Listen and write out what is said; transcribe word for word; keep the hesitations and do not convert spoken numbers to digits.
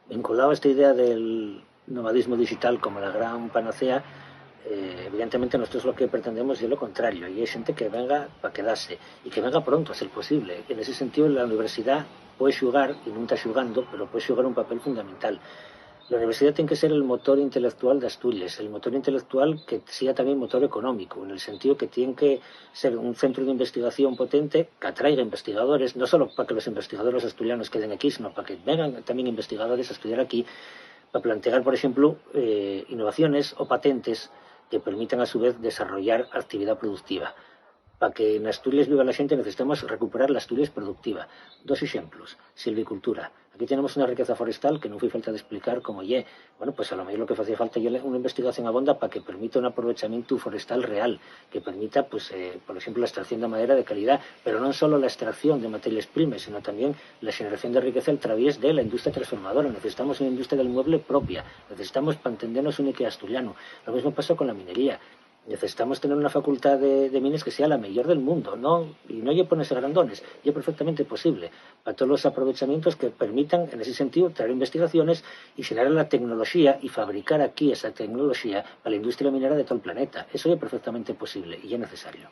Vinculado a esta idea del nomadismo digital como la gran panacea, eh, evidentemente nosotros lo que pretendemos es lo contrario, y hay gente que venga para quedarse y que venga pronto, a ser posible. En ese sentido, la universidad puede jugar, y no está jugando, pero puede jugar un papel fundamental. La universidad tiene que ser el motor intelectual de Asturias, el motor intelectual que sea también motor económico, en el sentido que tiene que ser un centro de investigación potente que atraiga investigadores, no solo para que los investigadores asturianos queden aquí, sino para que vengan también investigadores a estudiar aquí, para plantear, por ejemplo, eh, innovaciones o patentes que permitan a su vez desarrollar actividad productiva. Para que en Asturias viva la gente necesitamos recuperar la Asturias productiva. Dos ejemplos. Silvicultura. Aquí tenemos una riqueza forestal que no fai falta de explicar cómo ye. Bueno, pues a lo mejor lo que hacía falta es una investigación abonda para que permita un aprovechamiento forestal real, que permita, pues, eh, por ejemplo, la extracción de madera de calidad, pero no solo la extracción de materias primas, sino también la generación de riqueza a través de la industria transformadora. Necesitamos una industria del mueble propia. Necesitamos para entendernos un IKEA asturiano. Lo mismo pasa con la minería. Necesitamos tener una facultad de, de mines que sea la mejor del mundo, ¿no? Y no lle ponerse grandones, y es perfectamente posible. Para todos los aprovechamientos que permitan, en ese sentido, traer investigaciones y generar la tecnología y fabricar aquí esa tecnología para la industria minera de todo el planeta. Eso es perfectamente posible y es necesario.